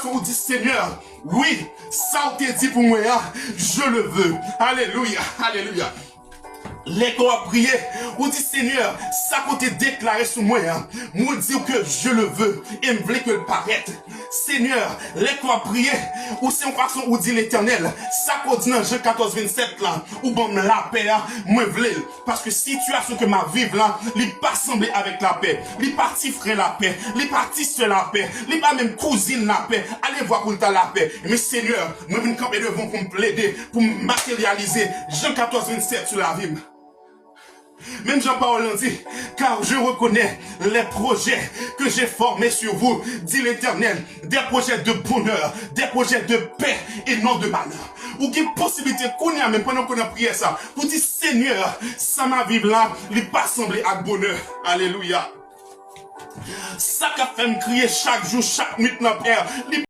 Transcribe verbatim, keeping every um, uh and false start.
Ou di, Senyè, wi, sa w te di pou mwen an, je le veux. Alelouya, alelouya. Lè ke w ap priye, ou di, Senyè, sa ke w te deklare sou mwen an, mwen di w ke je le veux, e m vle ke l parèt. Senyè, lè ke w ap priye, ou se yon fason ou di, Letènèl, sa ke w di nan Jan katòz vennsèt la, ou ban m lapè a, mwen vle l. Paske sitiyasyon ke m ap viv la, li pa sanble avèk lapè. Li pa ti frè lapè. Li pa ti sè lapè. Li pa menm kouzin lapè. Ale vwa pou l ta lapè. Men Senyè, mwen vin kanpe devan w pou m plede, pou m materyalize Jan katòz vennsèt sou lavi m. Menm jan pawòl lan di, car je reconnais les projets que j'ai formés sur vous, dit l'Éternel, des projets de bonheur, des projets de paix et non de malheur. Ou gen posiblite kounye a menm pandan ke w nan priyè sa, pou di, Senyè, sa m ap viv la, li pa sanble ak bonè. Alelouya. Sa k ap fè m kriye chak jou, chak nwit nan pè, li